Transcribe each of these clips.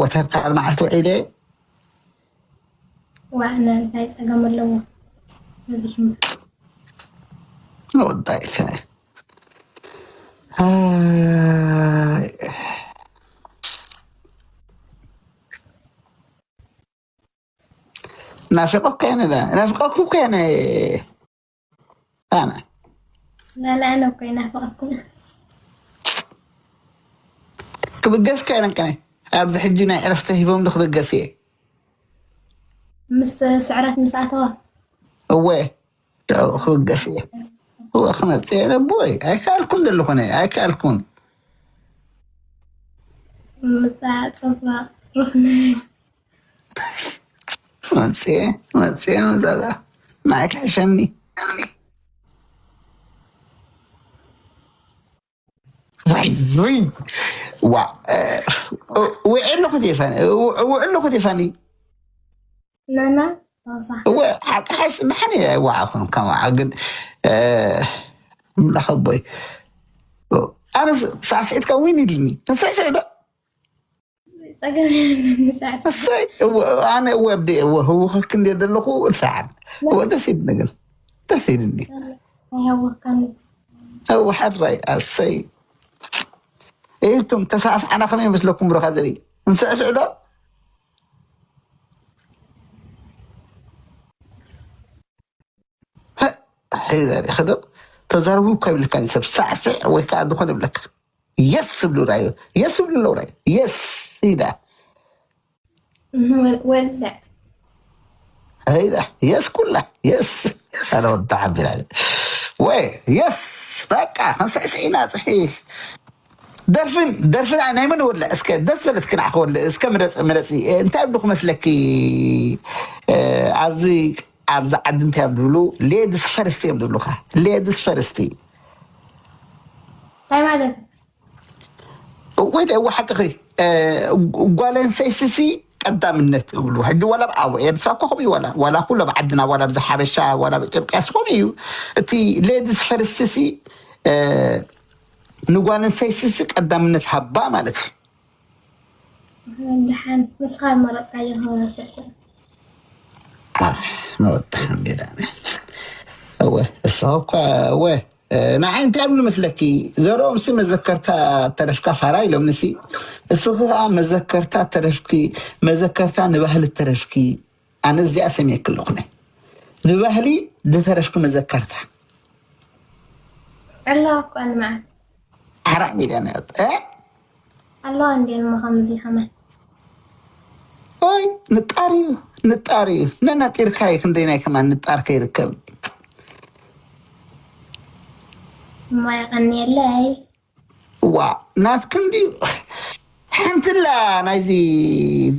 ወተር ካልእ መዓልቲ ውዒለ። ዋዕነ እንታይ ጸገም ኣለዎ? በዚሕ ንወዳይ ናፊቆ ከነ ናፊቆኩ ከነ ኣነ ላላ ኣነ እኮ ይናፍቀኩም። ክብገስ ከነ ከነ ኣብዚ ሕጂ ናይ ዕረፍቲ ሂቦም ዶ ክብገስ እየ? ምስ ስዕረት ምስ ኣተዋ እወ ሽዑ ክብገስ እየ። እወ ክመፅእ እየ ነቦይ ኣይከኣልኩን ዘለኹነ ኣይከኣልኩን። ምፃ ፅቡቅ ሩፍነ መፅየ መፅየ መዛዛ ንዓይ ክሕሸኒ። ውይ ዋ ውዒ ኣለኹ ቴፋኒ ውዒ ኣለኹ ቴፋኒ ናና ተወሳኺ እወ ሓቂ ሓቂ ደሓን እየ ኣይወዓኹን ከማዓ ግን ምላኸቦይ ኣነ ሳዕስዒትካ ዊን ኢልኒ ንስዕስዕ ዶ ጸገም የለን። ሳዕስዕ እሰይ እወ ኣነ እወ ኣብደ እወ ህውኸክ እንደ ዘለኹ እልዓል እወ ደስ ኢልኒ ግን ደስ ኢልኒ ኣይሃወካኒ። እወ ሓራይ ኣሰይ ኢልኩም ተሳዕስዓና ከመይ መስለኩም ብሩኻ ዘርኢ እንስዕስዕ ዶ ሕዘር ይኽደው ተዛርቡ እኮ ይብልካ እዩ ሰብ ሳዕስዕ ወይ ከዓ ዝኾነ ይብለካ የስ ብሉ ራዩ የስ ብሉ ለው ራዩ የስ ኢዳ ወልዕ ኢዳ የስ ኩላ የስ ኣለ ወዳ ሓቢራ ወይ የስ በቃ ክንስዕስዕ ኢና ፅሒ ደርፍን ደርፍን ናይ መን ወልዕ እስከ ደስ በለትኪ ንዓኺ ወልዕ እስከ ምረፂ ምረፂ እንታይ ብሉ ክመስለኪ ኣብዚ ኣብዚ ዓዲ እንታይ እዮም ዝብሉ ሌድስ ፈርስቲ እዮም ዝብሉካ ሌድስ ፈርስቲ እንታይ ማለት ወይ ደ እዋ ሓቅኺ ጓል ኣንስተይቲ ሲ ቀዳምነት ይብሉ ሕጂ ዋላ ኣብ ኤርትራ እኮ ከምኡ ዋላ ዋላ ኩሎ ኣብ ዓድና ዋላ ኣብዚ ሓበሻ ዋላ ኣብ ኢትዮጵያ ሲ ከምኡ እዩ እቲ ሌድስ ፈርስቲ ሲ ንጓል ኣንስተይቲ ሲ ቀዳምነት ሃባ ማለት እዩ ደሓን ንስኻ ዝመረፅካዮ ስዕስዕ ንወጣ ቢላ እወ እሳ እኳ እወ ንዓይ እንታይ ኣብሉ መስለኪ ዘርኦም ሲ መዘከርታ ተረፍካ ፋራ ኢሎም ንሲ እስኺ ከዓ መዘከርታ ተረፍኪ መዘከርታ ንባህሊ ተረፍኪ ኣነ እዚኣ ሰሚየክ ኣለኹ ንባህሊ ዝተረፍኪ መዘከርታ ኣለዋ እኮ ንመዓት ሓራም ኢለ ነ ኣለዋ እንዴ እሞ ከምዚ ከመይ ኦይ ንጣር እዩ ንጣር እዩ ነነጢርካ እዩ ክንደይ ናይ ከማን ንጣር ከይርከብ እሞ የቀንየለይ ዋ ናትክን ድዩ ሓንትላ ናይዚ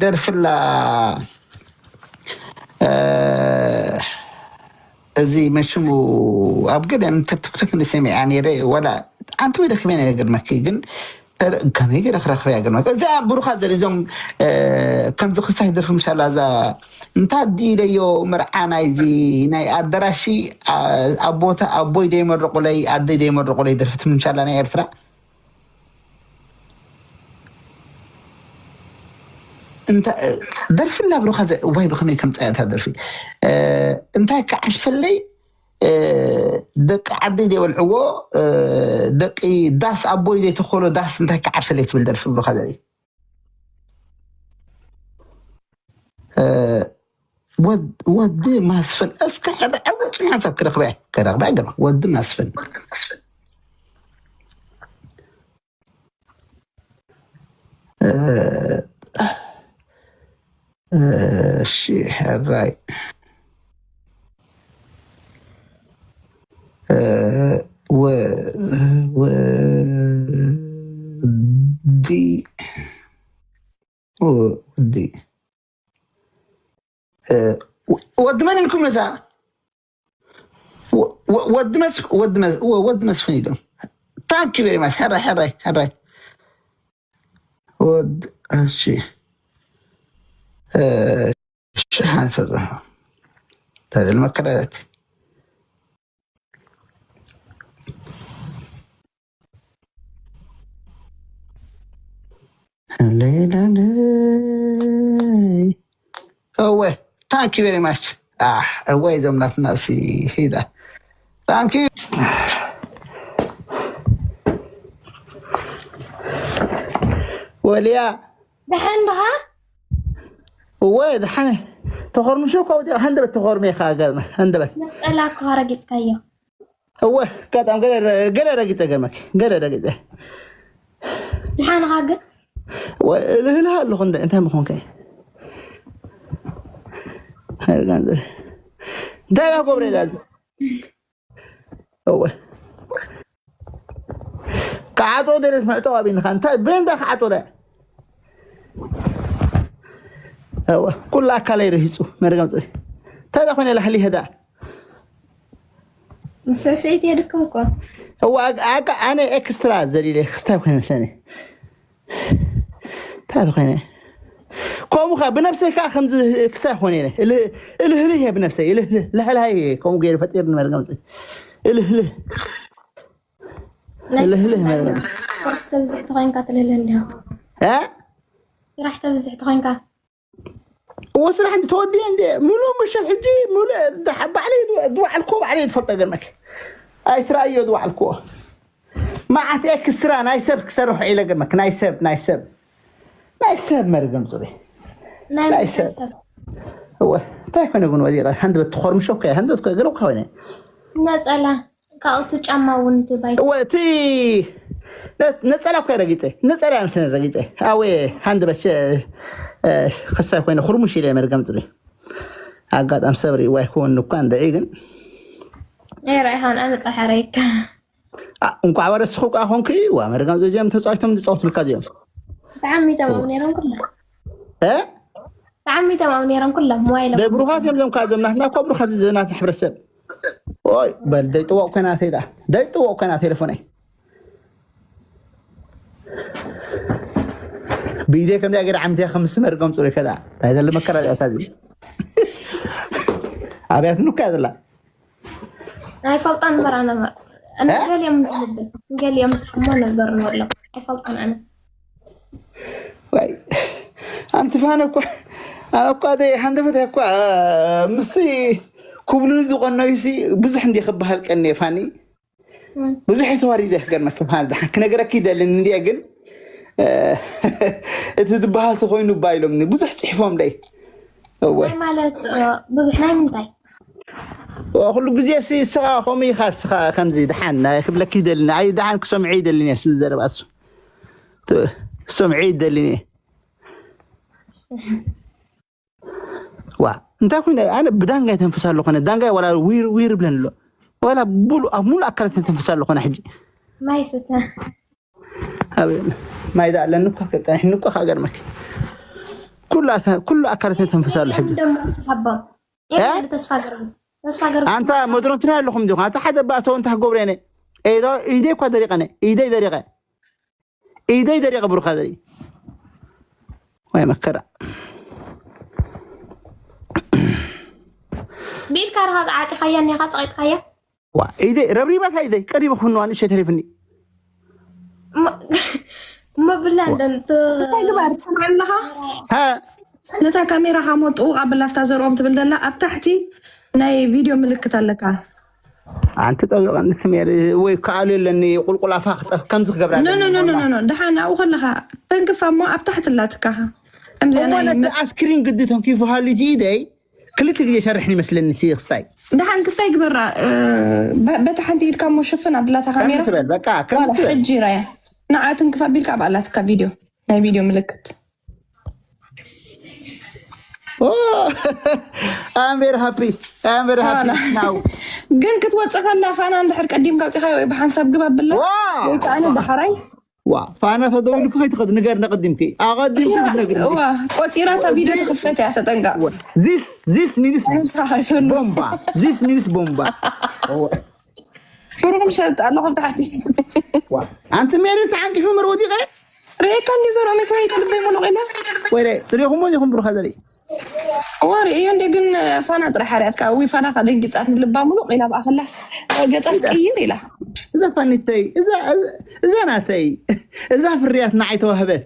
ደርፍላ እዚ መሽሙ ኣብ ገለ ተትክልክ ንሰሚዓ ነይረ ወላ ኣንቲ ወይ ደክመ ናይ ገርመኪ ግን ከመይ ገለ ክረክበያ ገርመኪ እዚኣ ብሩኻት ዘለ እዞም ከምዚ ክሳይ ደርፊ ምሻላ እዛ እንታ ድኢለዮ መርዓ ናይዚ ናይ ኣደራሺ ኣቦታ ኣቦይ ደይመረቁለይ ኣደይ ደይመረቁለይ ደርፊ ትምንሻላ ናይ ኤርትራ ደርፊ ላብሩኻ ዋይ ብኸመይ ከም ፀያታ ደርፊ እንታይ ክዓብሰለይ ደቂ ዓደይ ዘይበልዕዎ ደቂ ዳስ ኣቦይ ዘይተኸሎ ዳስ እንታይ ክዓብሰለይ ትብል ደርፊ ብሩኻ ዘርኢ ወዲ ማስፍን እስከ ሕደ ዕወ ፅንሓ ሰብ ክረኽበ ከረኽበ ገና ወዲ ማስፍን እሺ ሕራይ ወዲ ወዲ ወዲ መን ኢልኩም ነታ ወዲ መስ ወዲ መስ ወዲ መስፍን ኢሎም ታንኪ ቬሪ ማች ሕራይ ሕራይ ሕራይ ወዲ እሺ ሽሓን ሰብ ተዘል መከዳለት ለይለለይ። እወ፣ thank you very much። ኣሕ፣ እወ፣ እዞም ናትና ሲ ሂዳ። Thank you። ወልያ። ደሓን ዲኻ? እወ፣ ደሓን። ተኾርምሾ እኳ ወዲኻ፣ ሃንደበት ተኾርሜ ኢኻ፣ ገርመ፣ ሃንደበት። ነጸላ እኮ ረጊጽካዮ። እወ፣ ኣጋጣሚ ገለ፣ ገለ ረጊጸ፣ ገርመኪ፣ ገለ ረጊጸ። ደሓን ኢኻ ግን? እወ፣ እልህልህ ኣለኹ፣ እንደ-፣ እንታይ ምኾንከ? እንታይ ደኣ ገብረ እዛ? እወ። ክዓጦ ደለስ መዕጦ ኣቢንኻ፣ እንታይ፣ ብእንዳ ክዓጦ ደ? እወ፣ ኩሉ ኣካለይ ረሂጹ፣ መርገም ጽሪ። እንታይ ደኣ ኮይነ ላሕሊ ህዳ? ንሰሰይቲ የድክም እኮ። እወ፣ ኣጋ-፣ ኣጋ-፣ ኣነ ኤክስትራ ዘሊለ ክስታይ ኮይነ ሰኒ። እንታይ ዝኾነ? ከምኡ ኸ ብነብሰይ ከኣ ከምዚ ክስታይ ክኾነ ኢለ። እልህ-፣ እልህልህ እየ ብነብሰይ። እልህልህ፣ ላህላህ እየ። ከምኡ ገይሩ ፈጢርኒ መርገም ጽሪ። እልህልህ። ናይ እልህልህ ስራሕ መርገም። ስራሕ ተብዝሕ ተኾይንካ ትልህልህ እንዲኻ። እ? ስራሕ ተብዝሕ ተኾይንካ። እዎ ስራሕ እንዲ ተወዲአ እንዲ ሙሉእ ምሸት ሕጂ ሙሉእ ዳ-፣ ባዕለይ ዝወ-፣ ዝወዓልክዎ ባዕለይ ዝፈልጦ ገርመክ። ኣይትረኣዮ ዝወዓልክዎ። መዓት ኤክስትራ ናይ ሰብ ክሰርሑ ኢለ ገርመክ። ናይ ሰብ፣ ናይ ሰብ። ናይ ሰብ መርገም ጽሪ። ናይ ናይ ምንታይ ሰብ? ሰብ? እወ፣ እንታይ ኮነ ግን ወዲቐ? ሃንደበት ትኾርምሾ እኮ እያ። ሃንደበት እኮ ገረብ ኮይነ። ነጸላ፣ ካብኡ እቲ ጫማ እውን እቲ ባይ-፣ እወ፣ እቲ ነ-፣ ነጸላ እኮ እየ ረጊጸ። ነጸላ እየ መስለኒ ረጊጸ። ኣወ፣ ሃንደበት ሸ-፣ እ፣ ከሳይ ኮይነ፣ ኹርሙሽ ኢለ እየ መርገም ጽሪ። ኣጋጣሚ ሰብ ርእይዋ ኣይኮን እኳ እንድዒ ግን። ኤረ፣ ኣይሃን፣ ኣነ ጠሓረይካ። ኣ፣ እንኳዕ ወረስኹ እኳ ኾንኪ፣ ዋ፣ መርገም ጽሪ እዚኦም ተጻዊቶም ዝጻወቱልካ እዚኦም። ተዓሚቶም ኣብ ነይሮም ኩሎም። እ? ተዓሚቶም ኣብ ነይሮም ኩሎም፣ ሞባይሎም። ደይ ብሩኻት እዮም እዞም፣ ካብ እዞም ናትና እኮ ብሩኻት እዮም፣ ናትና ሕብረተሰብ። ኦይ፣ በል፣ ደይ ጥዋቕ ኮይና ተይ ደኣ። ደይ ጥዋቕ ኮይና ቴሌፎነይ። ብኢደይ ከምዚኣ ገይረ ዓሚተ ከም ምስ መርገም ጽሩይ ከ ደኣ። እንታይ ዘሎ መከራ እዚኣ እታ እዚ? ኣብያትኒ እኮ እያ ዘላ። ኣይፈልጣን እምበር ኣነ እምበር። እ? ገሊኦም ንብል፣ ገሊኦም ዝሓሞ ነገር ንበሎም። ኣይፈልጣን ኣነ። ዋይ፣ ኣንቲ ፋነ እኮ፣ ኣነ እኳ ደይ ሃንደበት እኳ፣ ምስዚ ኩብሉ ዝቐነዩሲ ብዙሕ እንዲ ክበሃል ቀንየ ፋኒ። እም። ብዙሕ ተዋሪደ ክገርመኪ፣ በሃል ደሓን ክነገረኪ ይደልን እንድየ ግን፣ እ፣ እቲ ዝበሃል ተኾይኑ እባ ኢሎምኒ። ብዙሕ ጽሒፎም ደይ። እወ። እንታይ ማለት፣ እ፣ ብዙሕ ናይ ምንታይ? ኦ፣ ኩሉ ግዜ ሲ-፣ እስኻ ከምኡ ኢኻ፣ እስኻ ከምዚ ደሓን ናይ ክብለኪ ይደልን። ኣይ፣ ደሓን ክሰምዑ ይደልን እየ፣ እሱ ዝዘረባ እሱ። ት-፣ ክሰምዑ ይደልን እየ። ዋ፣ እንታይ ኮይኑ ኣነ ብዳንጋ ይተንፍስ ኣለኹ፣ ኮነ ዳንጋ ዋላ ዊር ዊር ብለን ኣሎ። ዋላ ብሉ-፣ ኣብ ሙሉ ኣካላት ተንፍስ ኣለኹ፣ ኮነ ሕጂ። ማይ ስተ። ኣብ ማይ ዳ ኣለኒ እኮ፣ ከጸንሕኒ እኮ፣ ካገርመኪ። ኩሉ ኣተ-፣ ኩሉ ኣካላት ተንፍስ ኣሎ ሕጂ። ደሞ ስሓቦም። እ? ኤርሚያል ተስፋ ገርግስ። ተስፋ ገርግስ ኣንታ ተስፋ መድረንትና ኣለኹም ዲኹም። ኣንታ ሓደ ባእተው እንታ ክገብሩ እየ። ኢዶ-፣ ኢደይ እኳ ደሪቐ፣ ኢደይ ደሪቐ። ኢደይ ደሪቐ ብሩኻ ዘርኢ። ወይ መከራ። ብኢድካ ርኻ ዓጺኻያ እኒኻ፣ ጸቒጥካያ? ዋ፣ ኢደይ ረብሪባታ ኢደይ፣ ቀሪበ ክህንዋ ንእሸ ተሪፍኒ። እሞ፣ እሞ ብላ እንደን ት-፣ እንታይ ግባር፣ ትሰምዓኒ ኣለኻ? ሃ? ነታ ካሜራ ካብ ሞት ጥውቕ ኣብላ፣ ኣብታ ዘርኦም ትብል ዘላ፣ ኣብ ታሕቲ ናይ ቪድዮ ምልክት ኣለካ። ኣንቲ ጠብቐኒ ስሜር፣ ወይ ከኣሉ የለኒ፣ ቁልቁል ኣፋ ክጠፍ-፣ ከምዚ ክገብራ ኖ፣ ኖ፣ ኣለኒ፣ ኖ፣ ኖ፣ ኖ፣ ኖ። ደሓን ኣብኡ ከለኻ ተንክፋ እሞ ኣብ ታሕቲ ኣላትካ። ከምዚኣ እሞ ናይ ነቲ መ- ኣስክሪን ግዲ ተንኪፉ ሃልዩ እቲ ኢደይ ክልተ ግዜ ይሰርሕን ይመስለኒ፣ እቲ ክስታይ። ደሓን ክስታይ ግበራ፣ እ፣ በ-፣ በታ ሓንቲ ኢድካ እሞ ሽፍን ኣብላታ ከምዚ ካሜራ። ትበል፣ በቃ፣ ከምዚ ዋላ ትበል። ሕጂ ራያ። ንዓ ትንክፍ ኣቢልካ ኣብኣ ኣላትካ ቪድዮ፣ ናይ ቪድዮ ምልክት። Oh, I am very happy. I am very happy ዋላ። Now. ግን ክትወጽእ ከላ ፋና እንድሕር ቀዲምካ ኣውጺኻዮ ወይ ብሓንሳብ ግባ ኣብላ። ዋው! ወይ ከኣ ኣነ ዳሕራይ። ዋ፣ ፋና ተደዊሉኪ ከይትኸዲ ንገርኒ ኣቐዲምኪ። ኣቐዲምኪ ቆጺራ፣ ክትነግርኒ። ዋ፣ ቆጺራ እታ ቪድዮ ትኽፈት እያ፣ ተጠንቀቕ። This, this means ኣነ ምሳኻ ኣይትህሉ። ቦምባ። This means ቦምባ። እወ። ብሩኹም ሸጥ ኣለኹም ታሕቲ። ዋ፣ ኣንቲ ሜሪ ተዓንቂፉ መር ወዲቐ? ርእየካ እንዲ ዘርኦ መኪና ኢለ ልበይ ሙሉቕ ኢለ። ወይረ፣ ትሪኹሞ ዲኹም ብሩኻ ዘርኢ? እዎ፣ ርእዮ እንደ ግን ፋና ጥራሕ ሓርያትካ። እዊ ፋና ካ ደንጊጻት ልባ ሙሉቕ ኢላ ብኣ ከላስ ገጻስ ቅይር ኢላ። እዛ ፋኒተይ፣ እዛ፣ እዛ ናተይ፣ እዛ ፍርያት ንዓይ ተዋህበት።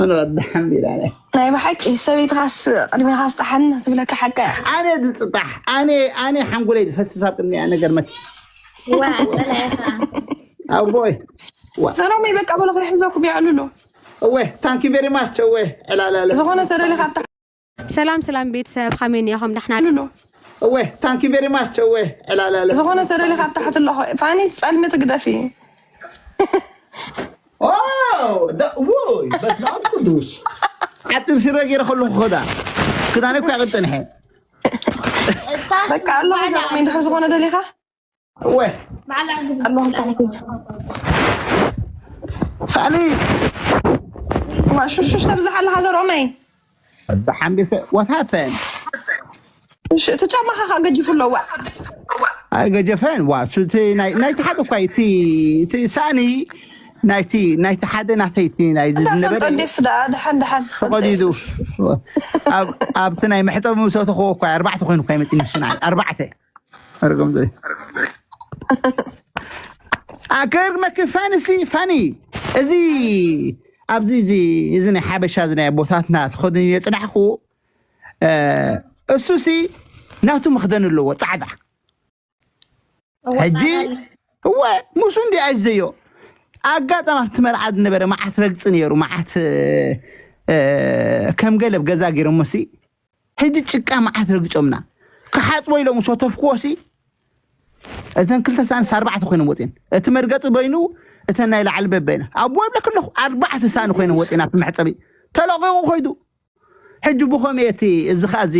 ኣነ ወዲ ሓምቢላ ነይ። ናይ ብሓቂ ሰበይትኻስ ቅድሚኻስ ጠሓን ትብለካ ሓቂ እያ። ኣነ ዝፅጣሕ ኣነ ኣነ ሓንጎለይ ዝፈስስ ኣብ ቅድሚያ ነገር መት ዋ ጸላኢኻ ኣቦይ ሰሎሚ በቃ በሎ ከይሕዘኩም የዕልሎ እወ thank you very much እወ ዕላላለ ዝኾነ ተደሊኻ ኣብታ ሰላም ሰላም ቤተሰብ ከመይ እኒኢኹም ደሕና ዕልሎ እወ thank you very much እወ ዕላላለ ዝኾነ ተደሊኻ ኣብ ታሕቲ ኣለኹ ፋኒ ጸልሚ ትግደፊ ኦ ዳ- ውይ በስመ ኣብ ቅዱስ ሓፂር ስረ ገይረ ከለኹ ኸዳ ክዳነ እኳ ይቕጥንሐ በቃ ኣለኹ ዛዕመይ እንድሕር ዝኾነ ደሊኻ እወ ባዕላ ኣለኹ ታሕቲ ፋኒ ዋ ሽሽሽ ተብዝሕ ኣለኻ ዘርኦመይ ብሓንቢሰ what happened እሺ፣ እቲ ጫማኻ ከዓ ገጂፉ ኣለዋ ኣይገጀፈን ዋ እሱ እቲ ናይ- ናይቲ ሓደ እኳ እዩ እቲ እቲ ሳእኒ ናይቲ ናይቲ ሓደ ናተይ እቲ ናይ ዝነበረ ጠንጠንዴስ ደኣ ደሓን ደሓን ተቐዲዱ ኣብ- ኣብቲ ናይ መሕፀቢ ምስ ኣተኽዎ እኳ ኣርባዕተ ኮይኑ እኳ ይመፅእ ንሱ ንዓይ ኣርባዕተ ርግም ዘይ ኣገርመኪ ፋንሲ ፋኒ እዚ ኣብዚ እዚ እዚ ናይ ሓበሻ እዚ ናይ ኣቦታትና ተኸዲኑ የፅናሕኩ እሱሲ ናቱ መኽደን ኣለዎ ፃዕዳ ሕጂ እወ ሙሱ እንዲ ኣይዘዮ ኣጋጣሚ ኣብቲ መርዓ ዝነበረ መዓት ረግፂ ነይሩ መዓት ከም ገለብ ገዛ ገይሮሞሲ ሕጂ ጭቃ መዓት ረግፆምና ክሓፅቦ ኢሎም ሰተፍክዎሲ እተን ክልተ ሳንስ ኣርባዕተ ኮይኖም ወፅን እቲ መርገፂ በይኑ እተን ናይ ላዕሊ በበይነ ኣብዎ ይብለክ ኣለኹ ኣርባዕተ ሳኒ ኮይኖም ወፅን ኣብቲ መሕፀቢ ተለቂቑ ኮይዱ ሕጂ ብኸመይ እቲ እዚ ኸዓ እዚ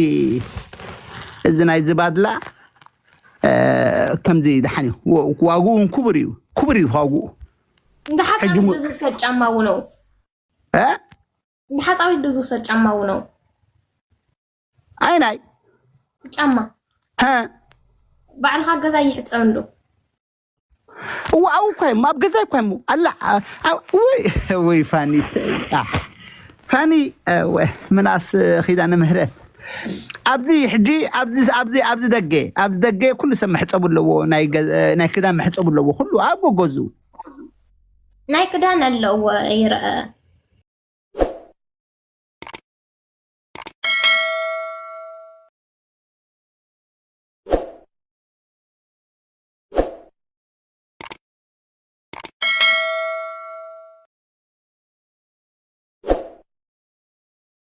እዚ ናይ ዝባድላ ከምዚ ድሓን እዩ ዋግኡ እውን ክቡር እዩ ክቡር እዩ ዋግኡ እንዳ ሓፃዊ ዶ ዝውሰድ ጫማ ውነው እ? እንዳ ሓፃዊት ዶ ዝውሰድ ጫማ ውነው ኣይናይ ጫማ ሀ ባዕልኻ ገዛ ይሕፀብ እንዶ እዋ ኣብኡ እኳ እሞ ኣብ ገዛ እኳ እሞ ኣላ ወይ ወይ ፋኒ ፋኒ ምናስ ኪዳነ ምህረት ኣብዚ ሕጂ ኣብዚ ኣብዚ ኣብዚ ደገ ኣብዚ ደገ ኩሉ ሰብ መሕፀቡ ኣለዎ ናይ ክዳን መሕፀቡ ኣለዎ ኩሉ ኣብ ጎጎዙ ናይ ክዳን ኣለዎ ይረአ